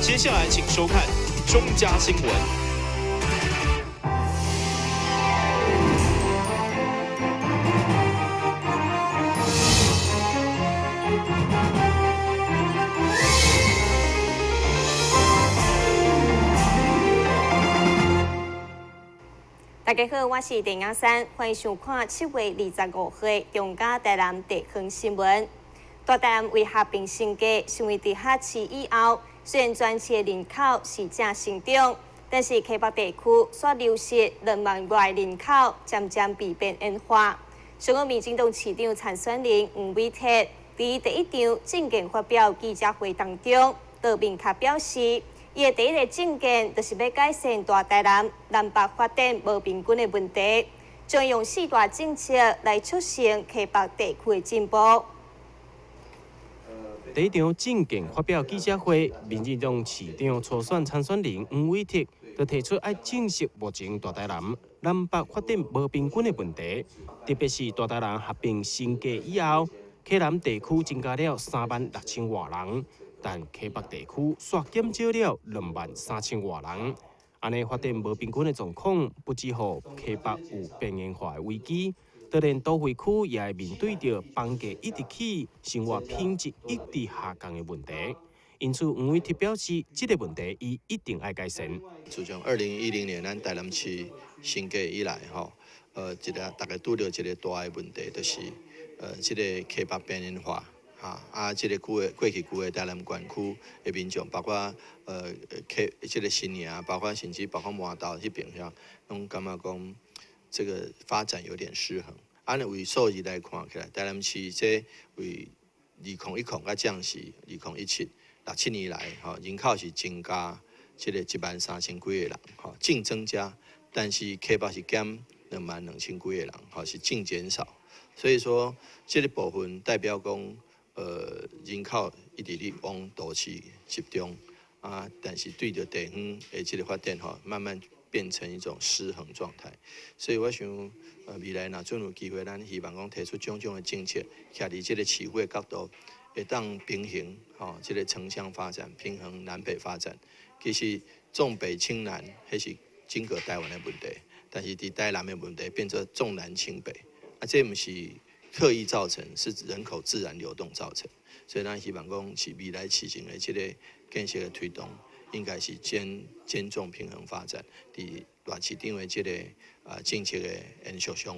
接下來請收看中嘉新聞。大家好，我是鄭雅珊，歡迎收看7月25號的中嘉台南地方新聞。大台南為合併新界，成為直轄市以後，雖然全市的人口是正成長，但是溪北地區煞流失2萬外人口，漸漸被邊緣化。上個民進黨市長參選人黃偉哲，佇第一場政見發表記者會當中，就明確表示，伊的第一个政見就是欲改善大台南南北發展無平均的問題，將用四大政策來促成溪北地區的進步。第一場政見發表記者會，民進黨市長初選參選人黃偉哲就提出愛正視目前大台南南北發展無平均的問題，特別是大台南合併新界以後，溪南地區增加了3萬6千外人。但溪北地區煞減少了2萬3千外人，按呢發展無平均的狀況，不只予溪北有邊緣化的危機，就連都會區也會面對著房價一直起、生活品質一直下降的問題。因此，黃偉哲表示，這个問題伊一定愛改善。自從2010年咱台南市升格以來，吼，一个大家拄著一个大的問題，就是這个溪北邊緣化。啊，這个區的過去區的台南縣區的民眾，包括溪這个新營，包括甚至包括麻豆彼邊遐，攏感覺講這个發展有點失衡。按呢為數字來看起來，台南市這為2010到這時2017六七年來，吼人口是增加這个1萬3千幾个人，吼淨增加，但是溪北是減2萬2千幾个人，吼是淨減少。所以說，這个部分代表講，人口一直咧往都市集中啊，但是對著地方的這个發展吼，慢慢變成一種失衡狀態。所以我想，未來若準有機會，咱希望講提出種種的政策，徛佇這个市府的角度，會當平衡吼，這个城鄉發展，平衡南北發展。其實重北輕南，彼是整個台灣的問題，但是佇台南的問題變做重南輕北，啊，這毋是刻意造成，是人口自然流動造成，所以咱希望講是未來市政的這個建設的推動，應該是兼重平衡發展。佇賴市長的這個政策的延續上，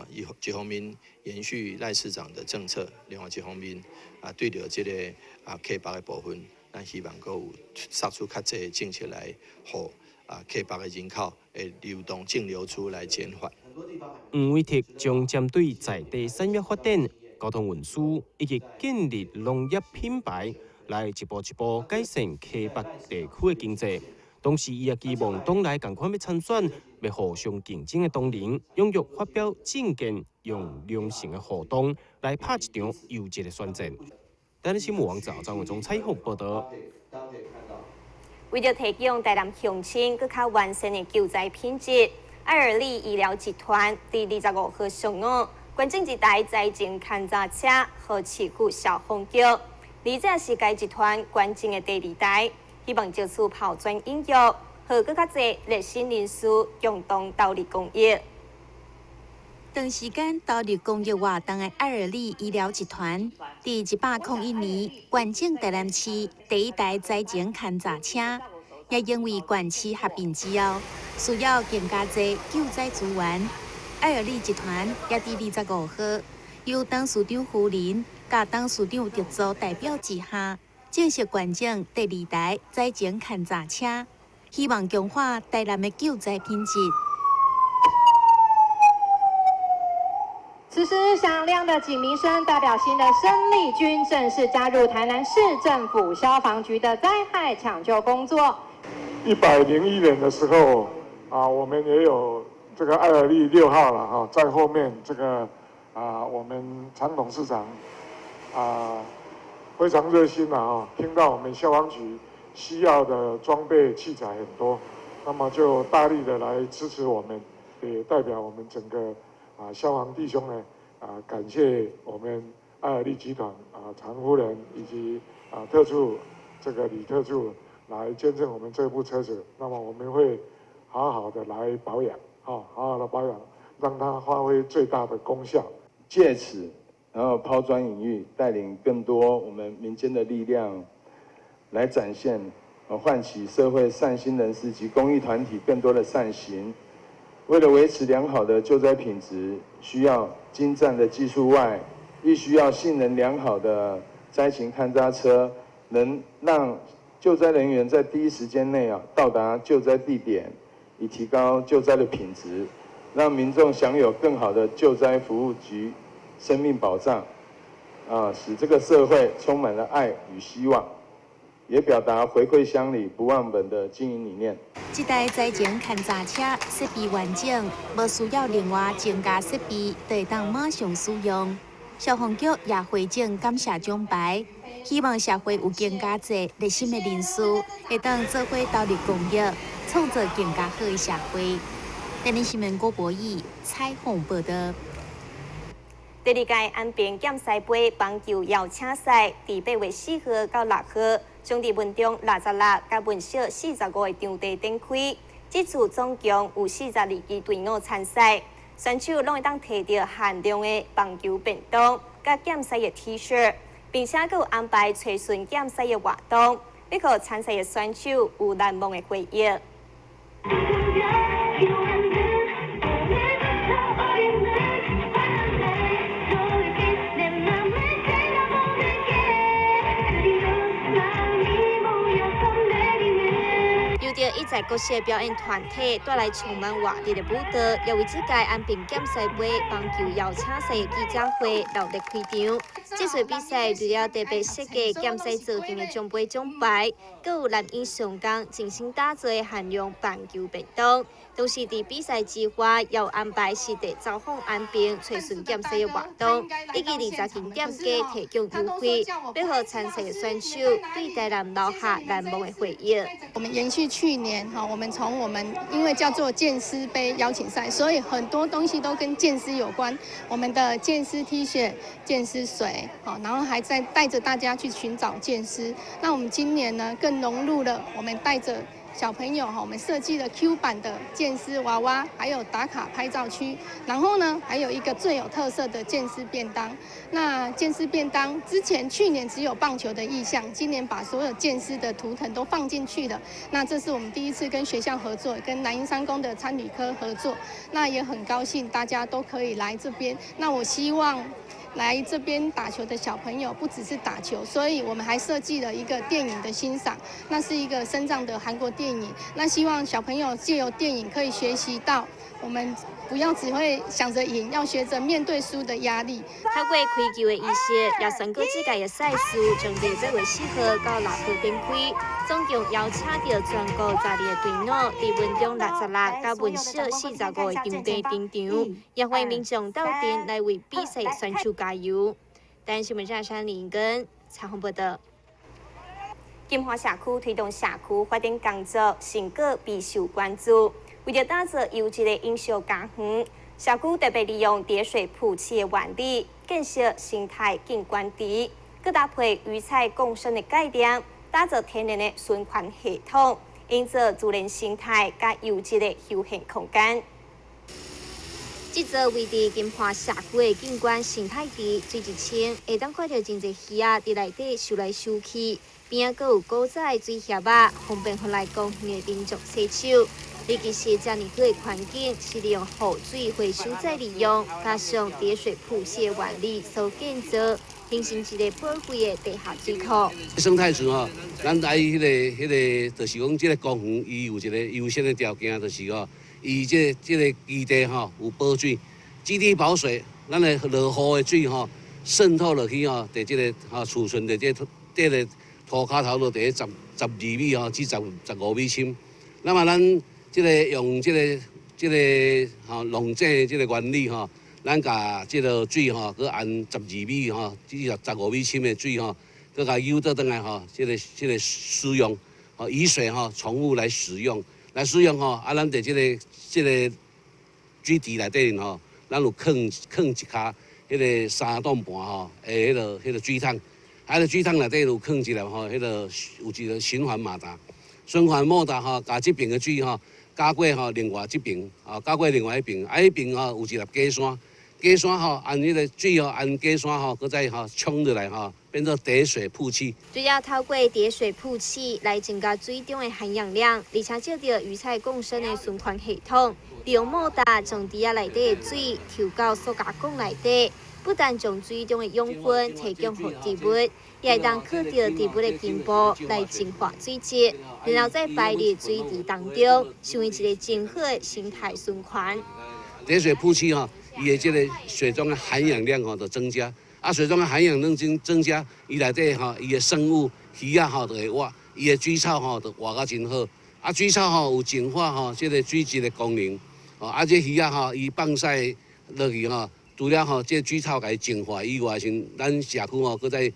一方面延續賴市長的政策，另外一方面對著這個溪北的部分，咱希望閣有釋出較濟政策來，予溪北的人口的流動淨流出來減緩。黃偉哲將針對在地產業發展、交通運輸以及建立農業品牌，來一步一步改善溪北地區的經濟。同時，伊也期望黨內仝款欲參選、欲互相競爭的黨人，踴躍發表政見，用良性的互動來拍一場優質的選戰。台南新聞網張偉忠採訪報導。為著提供台南鄉親閣較完善的救災品質，愛爾利醫療集團佇25號上午捐贈一台災情勘查車予市府消防局，而這是該集團捐贈的第二台，希望藉此拋磚引玉，予閣較濟熱心人士共同投入公益。長時間投入公益活動的愛爾利醫療集團，佇101年捐贈台南市第一台災情勘查車，也因為縣市合併之後，需要更加濟救災資源。愛爾利集團也佇25號，由董事長夫人佮董事長特助代表之下，正式捐贈第二台災情勘查車，希望強化台南的救災品質。此時響亮的警鳴聲，代表新的生力軍正式加入台南市政府消防局的災害搶救工作。101年的時候，我們也有這個愛爾利6號了哈，在後面這個我們常董事長非常熱心了啊，聽到我們消防局需要的裝備器材很多，那麼就大力的來支持我們，也代表我們整個消防弟兄呢，感謝我們愛爾利集團常夫人以及特助這個李特助來捐贈我們這部車子，那麼我們會好好的來保養，好好的保養，讓它發揮最大的功效。借此，然後拋磚引玉，帶領更多我們民間的力量，來展現，喚起社會善心人士及公益團體更多的善行。為了維持良好的救災品質，需要精湛的技術外，亦需要性能良好的災情勘查車，能讓救災人員在第一時間內啊到達救災地點，以提高救災的品質，讓民眾享有更好的救災服務及生命保障，啊，使這個社會充滿了愛與希望，也表達回饋鄉里不忘本的經營理念。這台災情勘查車設備完整，無需要另外增加設備，就會當馬上使用。消防局也回贈感謝獎牌，希望社會有更加濟熱心的人士，會當做伙投入公益，創造更加好的社會。電視新聞郭博義採訪報道。第二屆安平劍獅杯棒球邀請賽，佇8月4號到6號，將佇文中66佮文小45个場地展開。這次總共有42支隊伍參賽，選手攏會當提著限量的棒球便當、佮劍獅的 T 恤，並且閣有安排揣巡劍獅的活動，欲予參賽的選手有難忘的回憶。由著一在國際表演團體帶來充滿活力的舞蹈，也為這屆安平劍獅杯棒球邀請賽的記者會熱烈開場。這次比賽除了特別設計劍獅造型的獎杯獎牌，閣有南英上工精心打造的限量棒球便當。同時，佇比賽之外，也有安排實地走訪安平、揣巡劍獅的活動，以及20間店家提供優惠，欲予參賽的選手對台南留下難忘的回憶。我們延續去年哈，我們從我們因為叫做劍獅杯邀請賽，所以很多東西都跟劍獅有關。我們的劍獅 T 恤、劍獅水，好，然後還在帶着大家去尋找劍獅。那我們今年呢，更融入了我們帶着小朋友哈，我們設計了 Q 版的劍獅娃娃，還有打卡拍照區，然後呢，還有一個最有特色的劍獅便當。那劍獅便當之前去年只有棒球的意象，今年把所有劍獅的圖騰都放進去了。那這是我們第一次跟學校合作，跟南英商工的餐旅科合作，那也很高興大家都可以來這邊。那我希望來這邊打球的小朋友不只是打球，所以我們還設計了一個電影的欣賞，那是一個身障的韓國電影。那希望小朋友借由電影可以學習到，我們不要只會想着贏，要學着面對輸的壓力。透過開球的儀式，也宣告這屆的賽事將佇8月4號到6號展開，總共邀請著全國12个隊伍，佇文中66佮文小45个場地登場，也歡迎民眾鬥陣來為比賽選手加油。台灣新聞站林根採訪報道。金華社區推動社區發展工作成果備受關注。為著打造優質的永續家園，社區特別利用疊水曝氣的原理，建設生態景觀池，閣搭配魚菜共生的概念，打造天然的循環系統，營造自然生態佮優質的休閒空間。這座位佇金華社區的景觀生態池，水質清，會當看著真濟魚仔佇內底游來游去，邊仔閣有古早的水匣仔，方便予來公園的民眾洗手。尤其是遮爾好的環境，是利用雨水回收再利用，加上疊水曝氣的原理所建造，形成一個寶貴的地下水庫。生態池吼，咱愛彼個，就是講這個公園，伊有一個優先的條件，就是吼，伊這個基地吼有保水，基地保水，咱的落雨的水吼滲透落去吼，佇這個吼儲存佇這個塗跤頭路佇咧12米吼至15米深。那麼咱這個用這個吼農井這個原理吼，咱共這個水吼，閣按12米吼至15米深的水吼，閣共誘導轉來吼，這個使用，吼雨水吼重複來使用，來使用吼，啊，咱佇這個水池內底吼，咱有囥一跤彼個三擋盤吼，的彼個水桶，啊，彼個水桶內底有囥一粒吼，彼個有一個循環馬達。循環莫達吼，共這爿的水吼加過吼另外這爿，吼加過另外彼爿，啊彼爿吼有一粒假山，假山吼按彼个水吼按假山吼，閣再吼沖入來吼，變做疊水曝氣。主要透過疊水曝氣來增加水中的含氧量，而且藉著魚菜共生的循環系統，利用莫達將池仔內底的水抽到塑膠管內底，不但將水中的養分提供予植物，也會當靠著植物的根部來淨化水質，然後再排入水池當中，成為一个真好的生態循環。疊水曝氣吼，伊的這个水中的含氧量吼就增加，啊，水中的含氧量增加，伊內底吼，伊的生物魚仔吼就會活，伊的水草吼就活甲真好，啊，水草吼有淨化吼這个水質的功能，哦，啊，這魚仔吼伊放屎落去吼，除了吼這水草共伊淨化以外，是咱社區吼閣再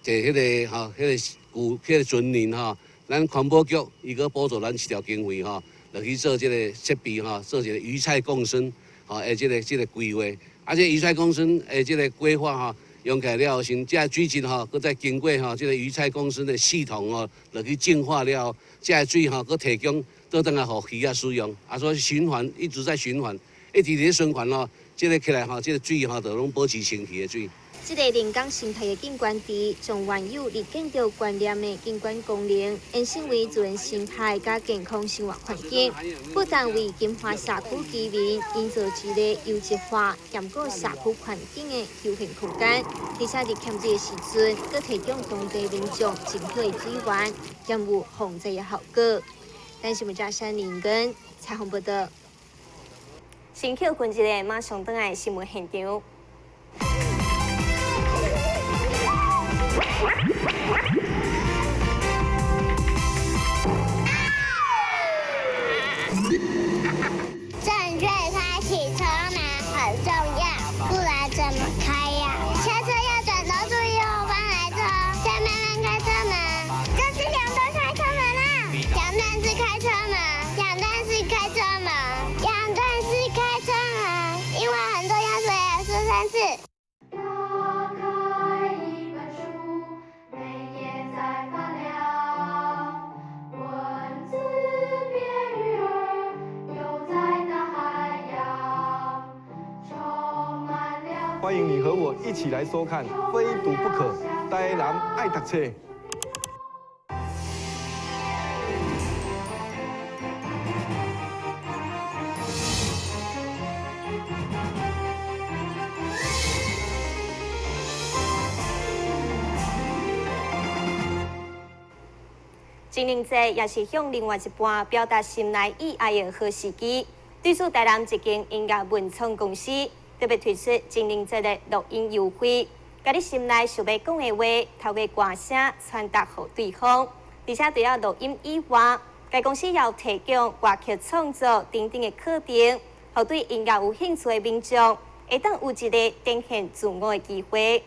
坐彼个吼，彼个舊彼个村民吼，咱環保局伊閣補助咱一條經費吼，落去做這个設備吼，做一个魚菜共生。吼，的這个規劃，啊，這魚菜共生的這个規劃吼，用起來了後，先這水質吼，閣再經過吼這个魚菜共生的系統吼，落去淨化了後，這个水吼，閣提供倒轉來予魚仔使用，啊，所以循環一直在循環，一直佇咧循環吼，這个起來吼，這个水吼，就攏保持清氣的水。這个人工生態的景觀池，將原有綠建築觀念的景觀功能，延伸為自然生態佮健康生活環境，不但為金華社區居民營造一个優質化、兼顧社區環境的休閒空間，而且佇欠水的時陣，閣提供當地民眾真好的水源，兼有防災的效果。台視新聞山林根採訪報導。先休睏一下，馬上轉來新聞現場。正確開啟車門很重要，不然怎麼開呀？下車要轉頭注意後方來車，再慢慢開車門。這是兩段開車門啦，兩段式開車門，兩段式開車門，兩段式開車門，因為很重要，所以要說三次。打開一本書，每頁在發亮，文字變魚兒，游在大海洋，充滿了。歡迎你和我一起來收看《非讀不可》，台南愛讀冊。情人節也是向另外一半表達心內意愛的好時機。對此，台南一間音樂文創公司特別推出情人節的錄音優惠，共你心內想欲講的話，透過歌聲傳達予對方。而且除了錄音以外，該公司也有提供歌曲創作等等的課程，予對音樂有興趣的民眾，會當有一个展現自我的機會。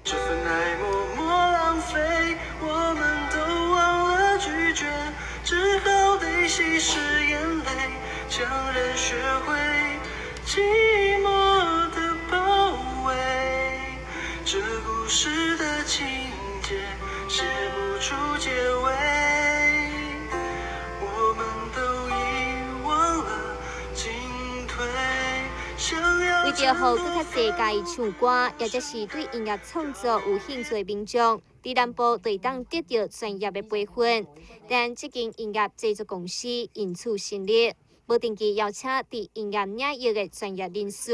這份愛默默浪費，我們都忘了拒絕，只好得稀釋眼淚，強忍學會寂寞的包圍。這故事的情節寫不出結尾，我們都遺忘了進退。為著予閣較濟佮意唱歌，抑者是對音樂創作有興趣的民眾，佇南部就會當得著專業的培訓。但這間音樂製作公司因此成立，無定期邀請佇音樂領域的專業人士，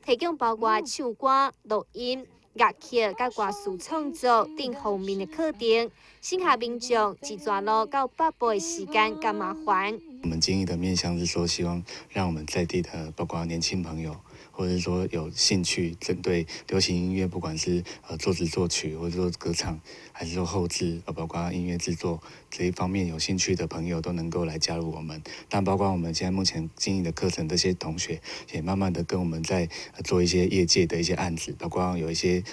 提供包括唱歌、錄音、樂曲佮歌詞創作等方面的課程，省下民眾一逝路到北部的時間佮麻煩。我們經營的面向是說，希望讓我們在地的，包括年輕朋友，或者是說有興趣針對流行音樂，不管是作詞作曲，或者說歌唱，還是說後製，包括音樂製作這一方面有興趣的朋友，都能夠來加入我們。但包括我們現在目前經營的課程，這些同學也慢慢的跟我們在做一些業界的一些案子，包括有一些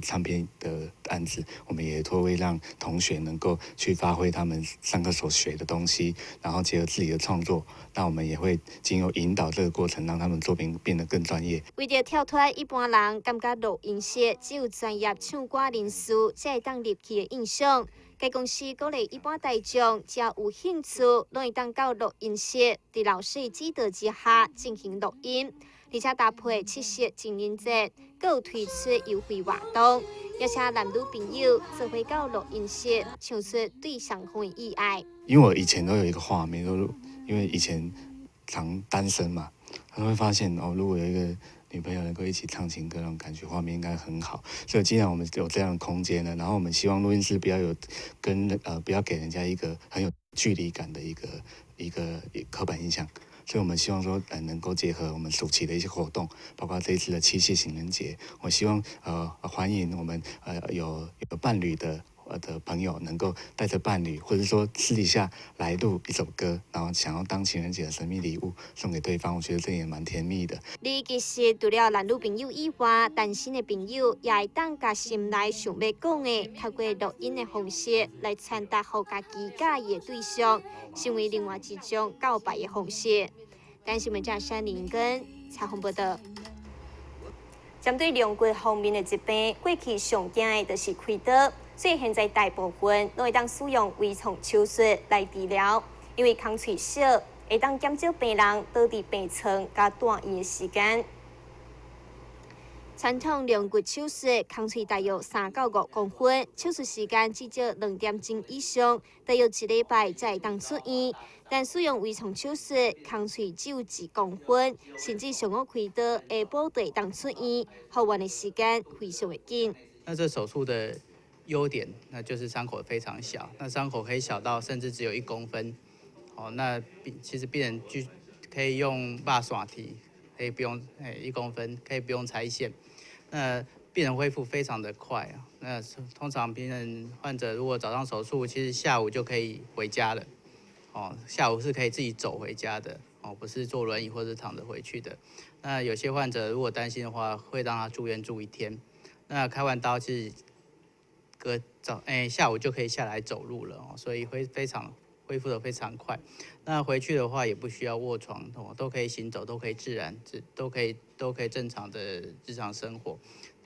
唱片的案子，我們也都會讓同學能夠去發揮他們上課所學的東西，然後結合自己的創作，那我們也會經由引導這個過程，讓他們作品變得更專業。為著跳脫一般人感覺錄音室只有專業唱歌人士才會當入去的印象，該公司鼓勵一般大眾，只要有興趣，攏會當到錄音室，佇老師指導之下進行錄音，而且搭配七夕情人節，閣有推出優惠活動，邀請男女朋友做伙到錄音室，唱出對雙方的意愛。因為我以前都有一個畫面，都因為以前常單身嘛，他會發現哦，如果有一個女朋友能夠一起唱情歌，那種感覺畫面應該很好。所以既然我們有這樣的空間呢，然後我們希望錄音室不要有跟不要給人家一個很有距離感的一個刻板印象。所以我們希望說，能夠結合我們暑期的一些活動，包括這一次的七夕情人節，我希望歡迎我們有伴侶的朋友能夠帶着伴侶，或者說私底下來錄一首歌，然後想要當情人節的神秘禮物送給對方，我覺得這也蠻甜蜜的。你其實除了男女朋友以外，單身的朋友也會當共心內想欲講的，透過錄音的方式來傳達予家己佮意的對象，成為另外一種告白的方式。台視新聞記者林根採訪報道。針對龍骨方面的疾病，過去上驚的就是開刀，所以現在大部分攏會當使用微創手術來治療，因為空喙小，會當減少病人倒佇病床佮住院的時間。傳統龍骨手術，空喙大約3到5公分，手術時間至少2點鐘以上，大約一禮拜才會當出院。但使用微創手術，空喙只有1公分，甚至上午開刀，下晡就會當出院，復原的時間非常的緊。那這手術的優點，那就是傷口非常小，那傷口可以小到甚至只有1公分。哦，那其實病人就可以用肉線鐵，可以不用1公分，可以不用拆線。那病人恢復非常的快啊。那通常病人患者如果早上手術，其實下午就可以回家了。哦，下午是可以自己走回家的，哦，不是坐輪椅或者躺着回去的。那有些患者如果擔心的話，會讓他住院住一天。那開完刀其實隔早下午就可以下來走路了哦，所以會非常恢復得非常快。那回去的話也不需要臥床，哦，都可以行走，都可以自然，都可以正常的日常生活。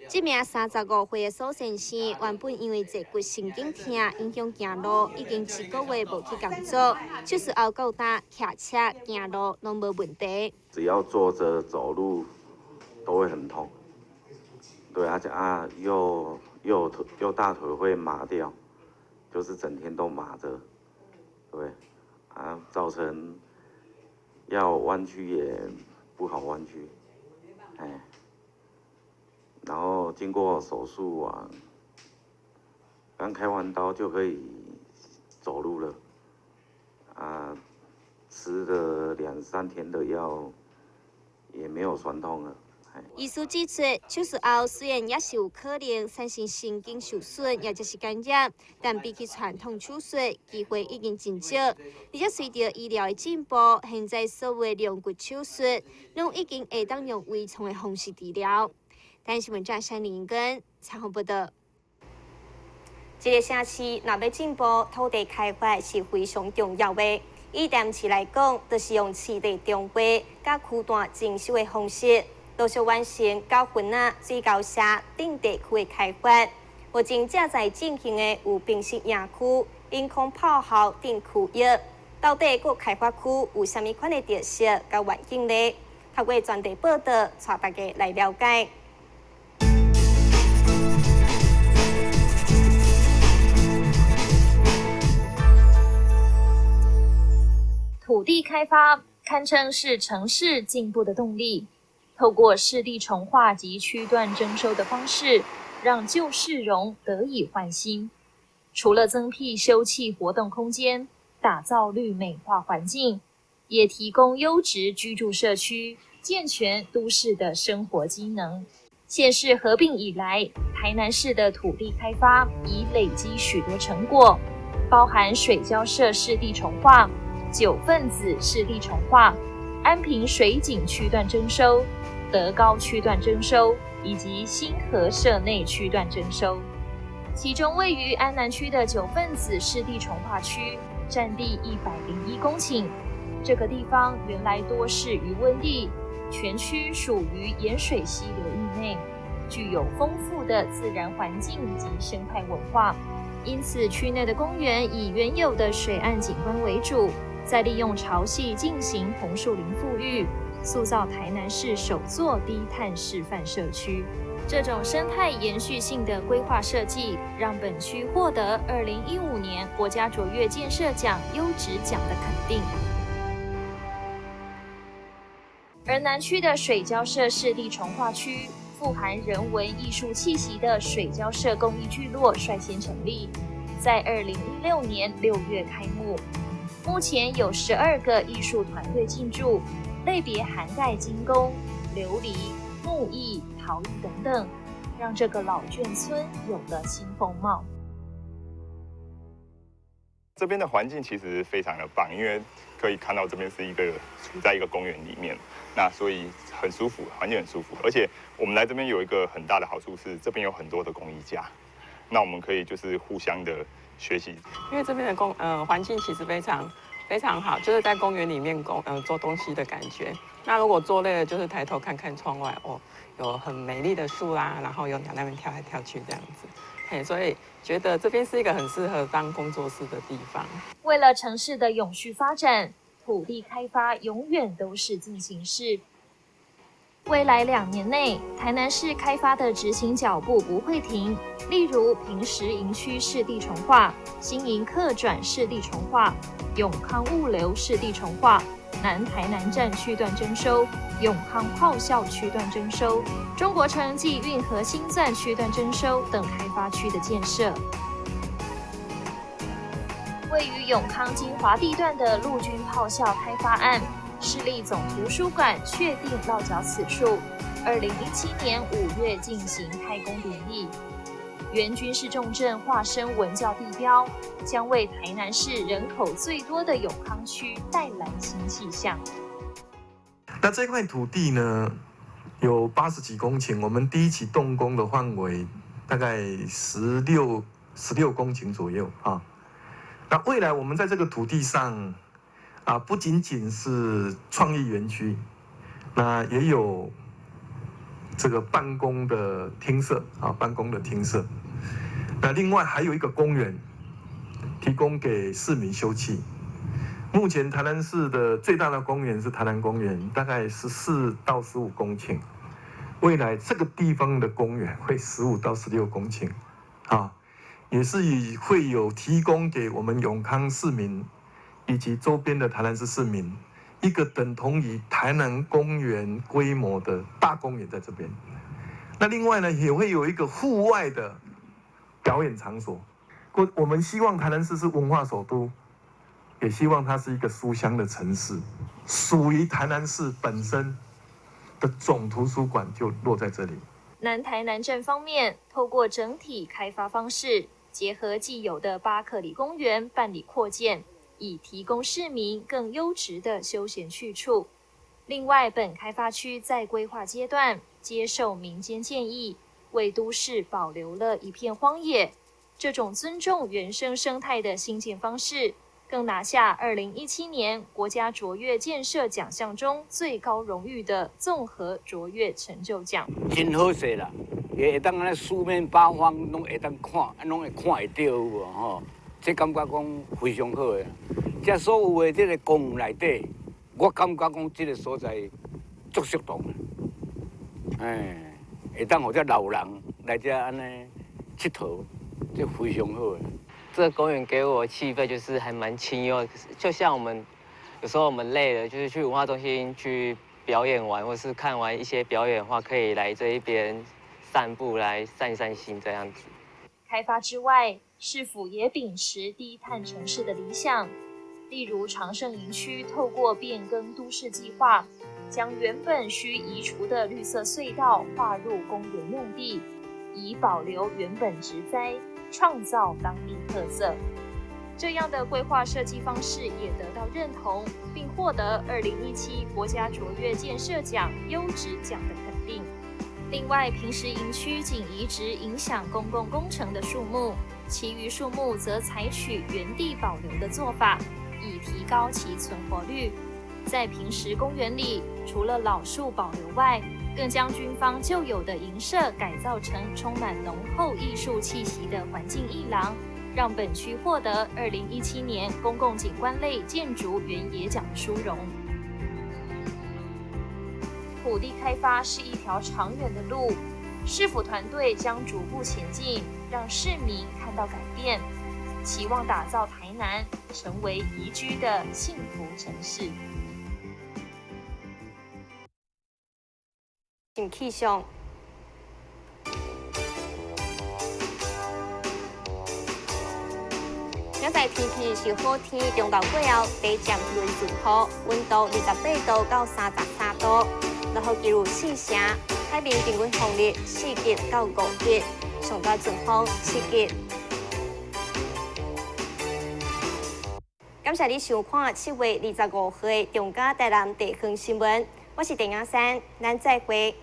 這名35歲的蘇先生，原本因為坐骨神經痛影響行路，已經一個月無去工作。手術後到今騎車、行路攏無問題。只要坐着走路都會很痛，對，而且啊右大腿會麻掉，就是整天都麻着，對，啊造成要彎曲也不好彎曲，哎。然後經過手術啊，剛開完刀就可以走路了，啊，吃了兩三天的藥，也沒有痠痛了。醫師指出，手術後雖然也是有可能產生神經受損，也就是感染，但比起傳統手術，機會已經真少。而且隨著醫療的進步，現在所謂龍骨手術，攏已經會當用微創的方式治療。台視新聞記者林根採訪報道。這個城市若欲進步，土地開發是非常重要的。以台南市來講，就是用市地重劃佮區段徵收的方式，陸續完成九份仔、水溝社等地區的開發。目前正在進行的有平息營區、永康炮校等區域，到底閣開發區有啥物款的特色佮願景呢？透過專題報道，帶大家來了解。土地開發堪稱是城市進步的動力。透過市地重劃及區段徵收的方式，讓舊市容得以煥新。除了增闢休憩活動空間，打造綠美化環境，也提供優質居住社區，健全都市的生活機能。縣市合併以來，台南市的土地開發已累積許多成果，包含水交社市地重劃、九份子市地重劃、安平水井區段徵收、德高區段徵收以及新和社內區段徵收。其中位於安南區的九份子市地重劃區，佔地101公頃。這個地方原來多是魚塭地，全區屬於鹽水溪流域內，具有豐富的自然環境及生態文化。因此，区内的公园以原有的水岸景观为主，再利用潮汐进行红树林复育，塑造台南市首座低碳示范社区。这种生态延续性的规划设计，让本区获得2015年国家卓越建设奖优质奖的肯定。而南区的水交社湿地重划区，富含人文艺术气息的水交社公益聚落率先成立，在2016年6月开幕。目前有12个艺术团队进驻，类别涵盖金工、琉璃、木艺、陶艺等等，让这个老眷村有了新风貌。这边的环境其实非常的棒，因为可以看到这边是一个处在一个公园里面，那所以很舒服，环境很舒服。而且我们来这边有一个很大的好处是，这边有很多的工艺家，那我们可以就是互相的学习。因为这边的环境其实非常非常好，就是在公园里面做东西的感觉。那如果做累了，就是抬头看看窗外，哦，有很美丽的树啦，然后有鸟那边跳来跳去这样子。所以觉得这边是一个很适合当工作室的地方。为了城市的永续发展，土地开发永远都是进行式。未来2年内，台南市开发的执行脚步不会停。例如平石营区市地重划、新营客转市地重划、永康物流市地重划、南台南站区段征收、永康炮校区段征收、中国城际运河新钻区段征收等开发区的建设。位于永康金华地段的陆军炮校开发案，市立总图书馆确定落脚此处，2017年5月进行开工典礼。原军事重镇化身文教地标，将为台南市人口最多的永康区带来新气象。那这块土地呢，有80几公顷，我们第一期动工的范围大概16公顷左右啊。那未来我们在这个土地上啊，不仅仅是创意园区，那也有这个办公的厅舍啊，办公的厅舍。那另外还有一个公园，提供给市民休憩。目前台南市的最大的公园是台南公园，大概14到15公顷。未来这个地方的公园会15到16公顷，啊，也是以会有提供给我们永康市民以及周边的台南市市民一个等同于台南公园规模的大公园在这边。那另外呢，也会有一个户外的表演场所。我们希望台南市是文化首都，也希望它是一个书香的城市。属于台南市本身的总图书馆就落在这里。南台南站方面，透过整体开发方式，结合既有的巴克里公园办理扩建，以提供市民更优质的休闲去处。另外，本开发区在规划阶段接受民间建议，为都市保留了一片荒野。这种尊重原生生态的兴建方式，更拿下2017年国家卓越建设奖项中最高荣誉的综合卓越成就奖。真好势啦，会当按呢四面八方拢会当看，拢会看会到有无吼？这感觉讲非常好的。这所有的这个公园内底，我感觉讲这个所在足适当，哎，会当予这老人来这按呢𨑨迌，这非常好的。这个公园给我的气氛就是还蛮清幽，就像我们有时候我们累了，就是去文化中心去表演完，或是看完一些表演的话，可以来这一边散步，来散散心这样子。开发之外，市府也秉持低碳城市的理想，例如长盛营区透过变更都市计划，将原本需移除的绿色隧道划入公园用地，以保留原本植栽，创造当地特色。这样的规划设计方式也得到认同，并获得2017国家卓越建设奖优质奖的肯定。另外，平时营区仅移植影响公共工程的树木，其余树木则采取原地保留的做法，以提高其存活率。在平时公园里，除了老树保留外，更将军方旧有的营舍改造成充满浓厚艺术气息的环境艺廊，讓本區獲得2017年公共景觀類建築原野獎的殊榮。土地開發是一條長遠的路，市府團隊將逐步前進，讓市民看到改變，期望打造台南成為宜居的幸福城市。氣象。今仔天氣是好天，中晝過後低漸落陣雨，溫度28度到33度，落雨幾率4成，海面平均風力4級到5級，上大陣風7級。感謝你收看7月25號的中嘉台南地方新聞，我是鄭雅珊，咱再會。